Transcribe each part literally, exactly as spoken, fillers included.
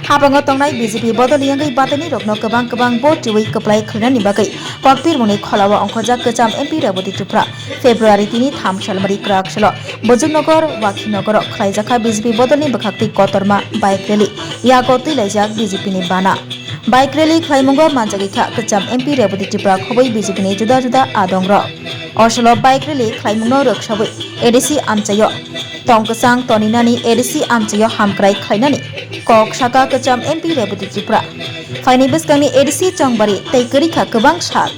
Hapango tongnai B J P bodol yangwi bataini rokno kwbang kwbang vote riwi kwplai khlainani bagwi Kokbirmungni kholao ongkhorjak kwcham M P Reboti Tripura. February tini tham salmari kwrak salo Bojongnogo, Wakhinogoro khlaijakha B J P bodolni bwkhaktwi kotorma bike rally. Yago twilaijak B J P ni bana. Bike rally khlaimungo manjagwi kha kwcham M P Reboti Tripura khobwi B J P ni juda juda adongrok. Osolo bike rally khlaimungno rwksawi A D C amchaio tong kwchang toninani A D C amchaio hamkrai khlainani kok saka kwcham M P Reboti Tripura. Phaini bwskangni A D C Chongbari tei kwrwi kha kwbang sal.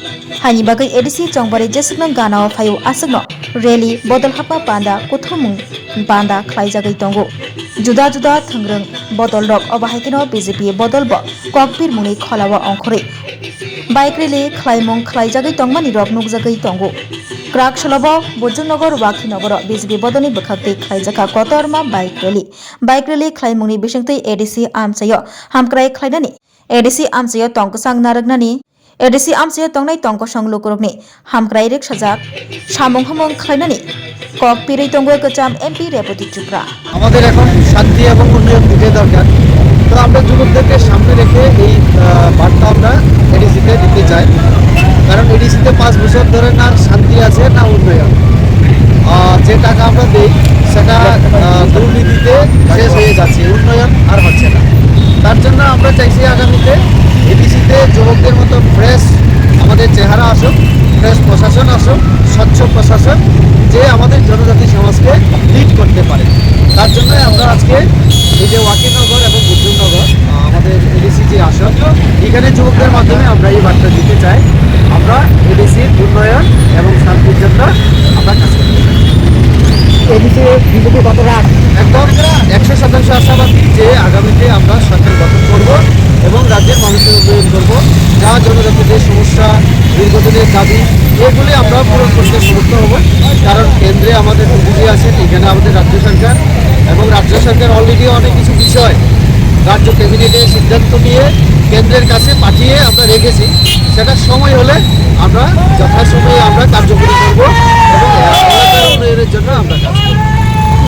Haini bagwi A D C Chongbari jeswkno ganao phaio aswkno rally, bodol hapma panda, kuthumung panda khlaijagwi tongo. Juda juda thwngrwng bodolrok obo hai kheno B J P bodolbo Kokbirmungni kholao ongkhorwi bike rally khlaimung khlaijagwi tongmani rok nukjagwi tongo. Kwrak salobo Bojongnogo, Wakhinogoro B J P bodolni bwkhaktwi khlaijakha kotorma bike rally. Bike rally khlaimungni bisingtwi A D C amchaio hamkrai khlainani, A D C amchaio tong kwchang narwknani, A D C amchaio tongnai tong kosong lukurokni hamkrai rwksajak samung humung khlainani kok pirwi tongo kwcham M P Reboti Tripura. আমাদের এখন শান্তি এবং উন্নয়ন দুটোই দরকার। তো আমরা যুবকদেরকে সামনে রেখে এই, আহ, বার্তা আমরা এডিসিতে দিতে চাই। কারণ এডিসিতে পাঁচ বছর ধরে না শান্তি আছে, না উন্নয়ন। আহ, যে টাকা আমরা দেই, সেটা, আহ, দুর্নীতিতে শেষ হয়ে যাচ্ছে, উন্নয়ন আর হচ্ছে না। তার জন্য আমরা চাইছি আগামীতে এডিসিতে যুবকদের মতো ফ্রেশ আমাদের চেহারা আসুক, ফ্রেশ প্রশাসন আসুক, স্বচ্ছ প্রশাসন, যে আমাদের জনজাতি সমাজকে লিড করতে পারে। তার জন্য আমরা আজকে এই যে ওয়াকিনগর এবং বুদ্ধনগর, আহ, আমাদের এডিসি যে আসন, এখানে যুবকদের মাধ্যমে আমরা এই বার্তা দিতে চাই, আমরা এডিসির উন্নয়ন এবং শান্তির জন্য আমরা কাজ করতে চাই। এডিসি বিজেপি কত রাগ? একদম একশো শতাংশ আশাবাদী যে আগামীতে আমরা সরকার গঠন করব এবং রাজ্যের মানুষের উন্নয়ন করব। যা জনজাতির যে সমস্যা, দীর্ঘদিনের দাবি, এগুলি আমরা পূরণ করতে সমর্থ হব। কারণ কেন্দ্রে আমাদের মোদিজি আছেন, এখানে আমাদের রাজ্য সরকার, এবং রাজ্য সরকার অলরেডি অনেক কিছু বিষয় রাজ্য ক্যাবিনেটে সিদ্ধান্ত নিয়ে কেন্দ্রের কাছে পাঠিয়ে আমরা রেখেছি। সেটা সময় হলে আমরা যথাসময়ে আমরা কার্যকরী করব এবং এলাকার উন্নয়নের জন্য আমরা কাজ করব।